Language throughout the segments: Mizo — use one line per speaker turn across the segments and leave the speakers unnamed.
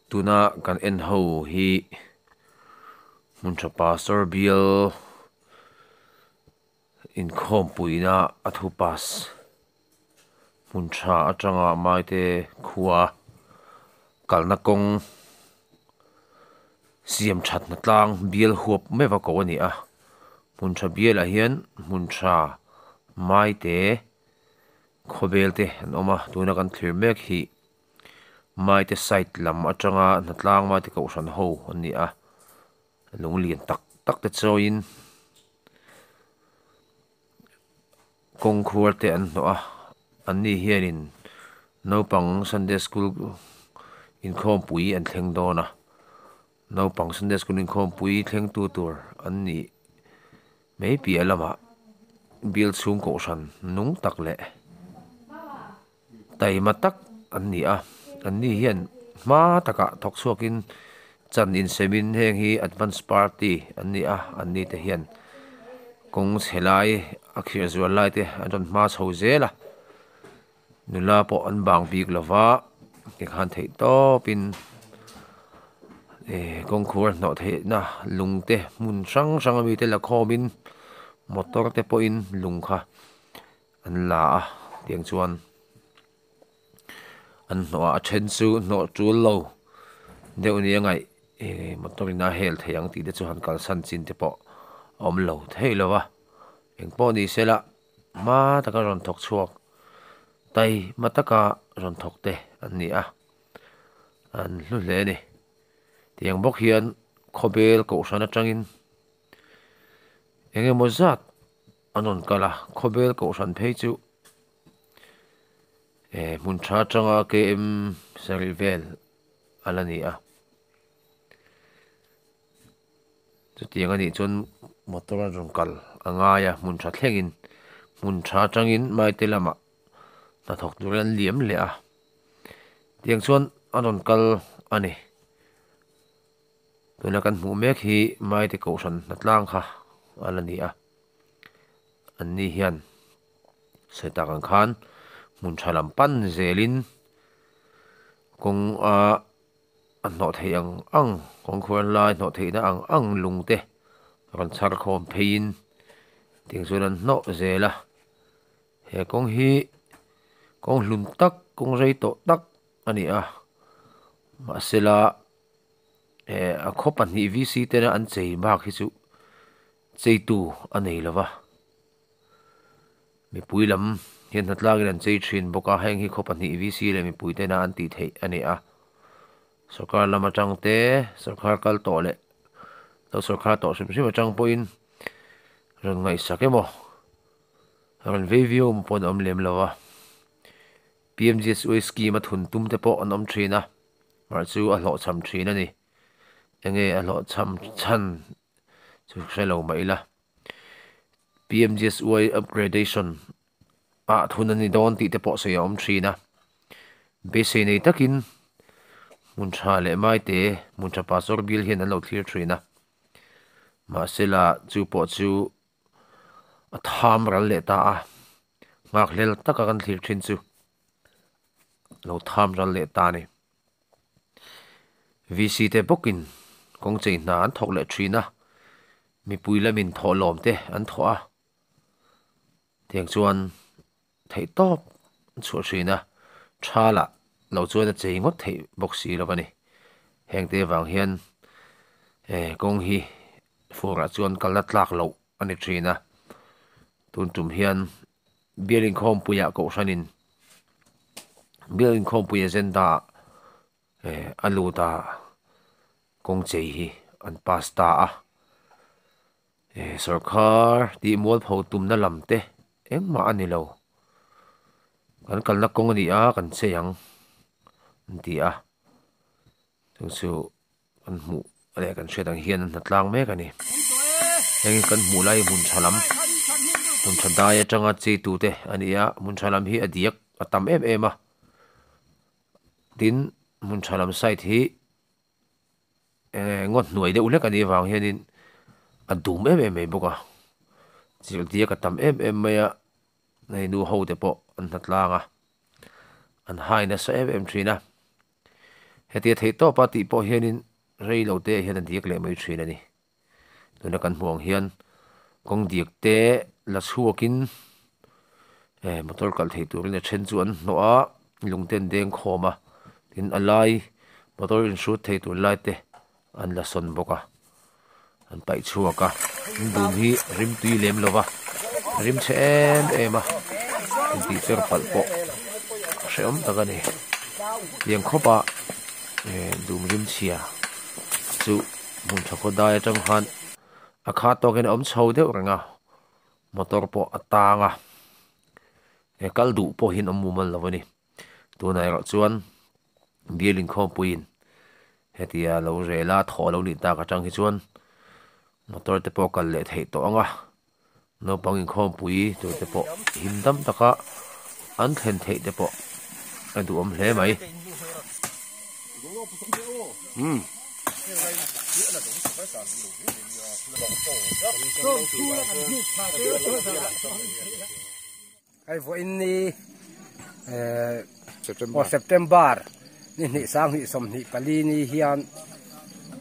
Tuna kan en ho hi hmun tha pastor bial inkhawmpuina a thu pass hmun tha atanga maite khua kalna kawng siam thatna tlang bial huap meuh a ko a ni a hmun tha bial ah hian hmun tha maite khawvel te an awm a tuna kan thlir mek hi maite side lam atanga hnatlang maite kohhran ho an ni a lung lian tak tak te chawiin kawng khuar te an hnawh a an ni hianin naupang sunday school inkhawmpui an thleng dawn a naupang sunday school inkhawmpui thleng tu tur an nih mai piah lamah bial chhung kohhran nung tak leh taima tak an ni a an ni hian hma takah thawk chhuakin chan insemin heng hi advance party an ni a an ni te hian kawng chhe lai a khirh zual lai te an rawn hma chho zel a nula pawh an bang bik lova tikhan theih tawpin eh kawng khuar hnawh theihna lung te hmun hrang hrang ami te la khawmin motor te pawhin lung kha an la a tiang chuan an hnawh a a then chu hnawh tul lo deuh nia ngaih eh motor in a hel thei ang tih te chu han kalsan chin te pawh a awm lo thei lo va engpawh ni se la hma taka rawn thawk chhuak taima taka rawn thawk te an ni a an hlu hle a ni tiang bawk hian khawbel kohhran atangin eng emaw zat an rawn kal a khawbel kohhran phei chu eh hmun tha atanga km sarih vel a la ni a chutiang anih chuan motor a rawn kal a ngai a hmun tha thlengin hmun tha atangin maite lamah hnathawk turin an liam leh a tiang chuan a rawn kal a ni. Tuna kan hmuh mek hi maite kohhran hnatlang kha a la ni a an ni hian sawi tak ang khan hmun tha lam pan zelin kawng a a hnawh theih ang ang kawng khuar lai hnawh theihna ang ang lung te rawn chhar khawm pheiin tiang chuan an hnawh zel a he kawng hi kawng hlun tak kawng rei tawh tak a ni a mahsela eh a khaw pahnih v c tena an chei bak hi chu cheitu a nei lo va mipui lam hian hnatlangin an chei thin bawk a heng hi khaw pahnih v c leh mipui tena an tih theih a ni a sorkar lam atang te sorkar kal tawh leh lo sorkar tawh hrim hrim atang pawhin rawn ngaihsak emaw rawn vei viau pawh an awm lem lo a P_M_G_S_Y scheme a thun tum te pawh an awm thin a. Mah chu a hlawhchham thin a ni. Enge a hlawhchham chhan chu hre lo mah ila. PMGSY upgradation ah thun a ni dawn tih te pawh sawi a awm thin a. Beisei nei takin hmun tha leh maite hmun tha pastor bial hian an lo thlir thin a. Mahsela chu pawh chu a tham ral leh ta a. Nghakhlel taka kan thlir thin chu. Lo tham ral leh ta a ni. VC te bawkin kawng chei hna an thawk leh thin a, mipui lamin thawhlawm te an thawh a, tiang chuan theih tawp an chhuah thin a, tha lah lo chuan a chei ngawt theih bawk si lo a ni. Heng te vang hian eh kawng hi fur ah chuan kalna tlak loh a ni thin a, tun tum hian Bial inkhawmpuiah kohhranin bial inkhawmpui agenda ah eh a lut a kawng chei hi an pass ta a eh sawrkhar tih mualpho tumna lam te engmah a ni lo kan kalna kawng a ni a kan chei ang an ti a chu chu. Kan hmuh leh kan hriat ang hian an hnatlang mek a ni. Heng hi kan hmuh lai hmun tha lam hmun tha dai atanga chei tute a ni a hmun tha lam hi a diak a tam em em a tin hmun tha lam side hi eh ngaw hnuai deuh hlek a nih avang hianin a dum em em mai bawk a chil diak a tam em em mai a hei nu ho te pawh an hnatlang a an hai nasa em em thin a. Hetia theihtawpa tih pawh hianin rei lo te ah hian a diak leh mai thin a ni. Tuna kan hmuh ang hian kawng diak te la chhuakin eh motor kal thei turin a then chu an hnawh a lung te an deng khawm a tin a lai motor in hrut thei tur lai te an la sawn bawk a an paih chhuak a an dum hi rim tui lem lo va rim chhe em em a intih cher palh pawh hrehawm tak a ni tiang khawp a eh dum rim chhia chu hmun tha khaw dai atang khan a kha tawk hian a awm chho deuh reng a motor pawh a tang a he kal duh pawh hi an awm mumal lo a ni tunah erawh chuan bial inkhawmpuiin hetia lo rel a thawh lo nih tak atang hi chuan motor te pawh kal leh theih tawh ang a naupang inkhawmpui tur te pawh him dam taka an thlen theih te pawh a duhawm hle mai.
Hei vawiin ni aw September ni hnih sanghnih 24 ni hian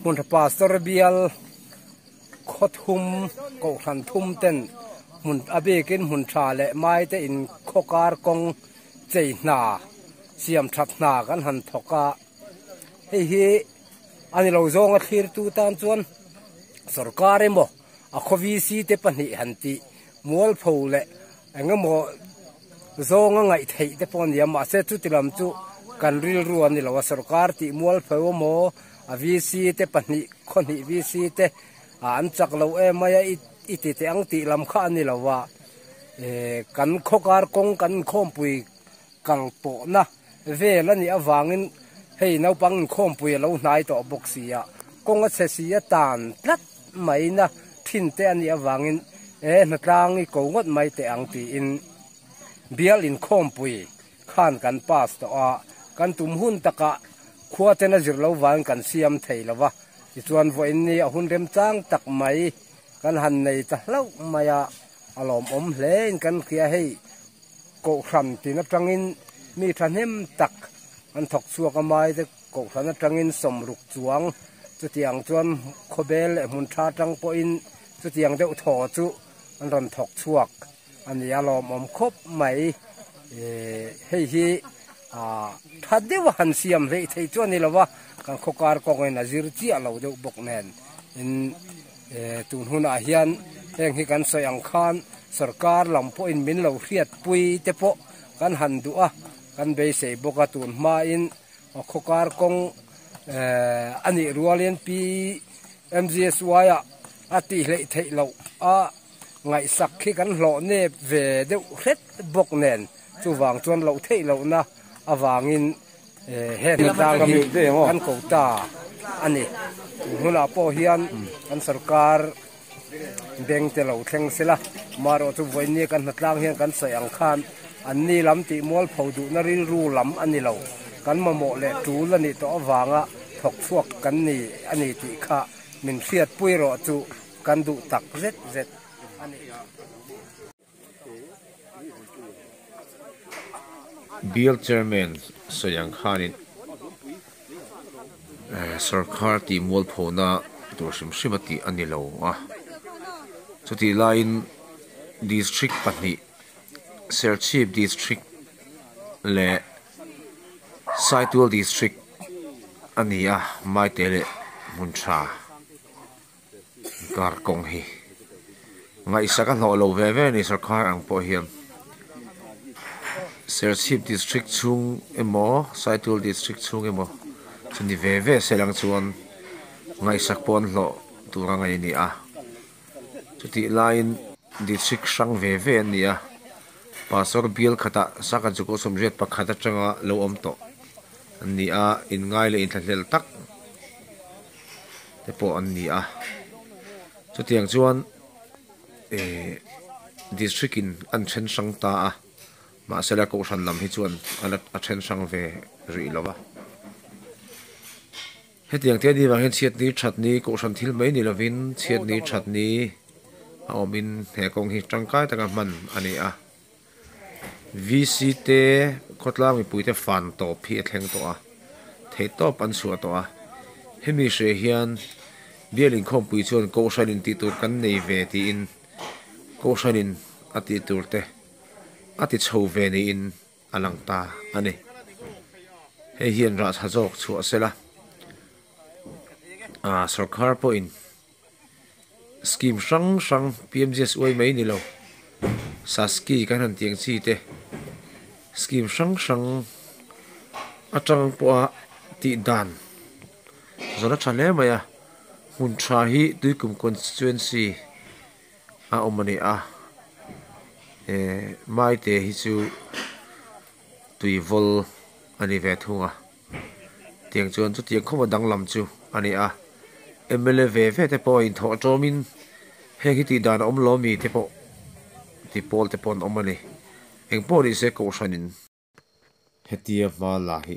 hmunhra pastor bial khaw thum kohhran thum ten hmun a bikin hmun tha leh mai te in khaw kar kawng chei hna siam that hna kan han thawk a hei hi a ni lo zawnga thlirtu tan chuan sorkar emaw a khaw VC te pahnih han tih mualpho leh eng emaw zawnga ngaih theih te pawh a ni a mahse chuti lam chu kan rilru a ni lo a sorkar tih mualpho emaw a VC te pahnih khaw hnih VC te an chak lo em mai a i ti teh ang tih lam kha a ni lo a eh kan khaw kar kawng kan inkhawmpui kal pawhna vel a nih avangin hei naupang inkhawmpui a lo hnai tawh bawk si a kawng a chhe si a tan tlat maina thin te a nih avangin e hnatlang i ko ngawt mai teh ang tiin bial inkhawmpui khan kan pass tawh a, kan tum hun takah khua ten a zir lo vangin kan siam thei lo va, tichuan vawiin ni a hun remchang tak mai kan han nei ta hlauh mai a, a lawmawm hle in kan hria hei kohhran tin atangin mi thahnem tak an thawk chhuak a mai te kohhran atangin sawmruk chuang chutiang chuan khawbel leh hmun tha atang pawhin chutiang deuh thaw chu an rawn thawk chhuak a ni a lawmawm khawp mai hei hi tha deuh a han siam hleih theih chu a ni lo va kan khaw kar kawngin a zir chiah lo deuh bawk nen in tun hunah hian heng hi kan sawi ang khan sorkar lam pawhin min lo hriatpui te pawh kan han duh a kan beisei bawk a tun hmain khaw kar kawng a nih rualin PMGSY ah a tih hleih theih loh a. Ngaihsak khi kan hlawh nep ve deuh hret bawk nen chuvang chuan loh theih lohna avangin he hnatlang hi kan ko ta a ni. Tun hunah pawh hian kan sorkar bank te lo thleng sela, amaherawh chu vawinia kan hnatlang hian kan sawi ang khan anni lam tih mualpho duhna rilru lam a ni lo. Kan mamawh leh tul a nih tawh avanga thawk chhuak kan ni a ni tih kha min hriatpui rawh chu. Kan duh tak zet zet a ni.
Bial Chairman sawi ang khanin sorkar tih mualphona tur hrim hrim a tih a ni lo a, chutih laiin District pahnih Serchhip District leh Saitual District a ni a, Maite leh Hmuntha. Kar kawng hi ngaihsak a hlawh lo ve ve a ni sorkar ang pawh hian Serchhip district chhung emaw Saitual district chhung emaw chu ni ve ve se lang chuan ngaihsak pawh an hlawh tur a ngaih a ni a chutih laiin district hrang ve ve an ni a pastor bial khatah sangha chu 81 atanga lo awm tawh an ni a inngai leh inthlahlel tak. te pawh an ni a chutiang chuan ehh district in an then hrang ta a mahse la kohhran lam hi chuan a then hrang ve rih lo va hetiang te anih vang hian chhiatni thatni kohhran thil mai ni lovin chhiatni thatni a awmin he kawng hi tangkai taka hman a ni a. VC te khawtlang mipui te fan tawp hi a thleng tawh a. Theihtawp an chhuah tawh a, hemi hreh hian bial inkhawmpui chuan Kohhranin tih tur kan nei ve tiin Kohhranin a tih tur te a ti chho ve niin a lang ta a ni. Hei hian rah tha zawk chhuah sela, ah sorkar pawhin scheme hrang hrang PMGSY mai ni lo, Saski kan han tih ang chi te scheme hrang hrang atang pawha tih dan zawrh a tha hle mai a, hmun tha hi Tuikum constituency a awm a ni a, eh Maite hi chu tuivawl a ni ve thung a. Tiang chuan chutiang khawpa danglam chu a ni a, mla ve ve te pawh a inthawh tawmin heng hi tih dan a awm lo mi te pawh ti pawl te pawh an awm a ni. Engpawh ni se Kohhranin. Hetia hma la hi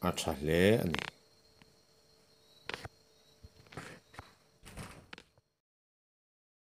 a tha hle a ni.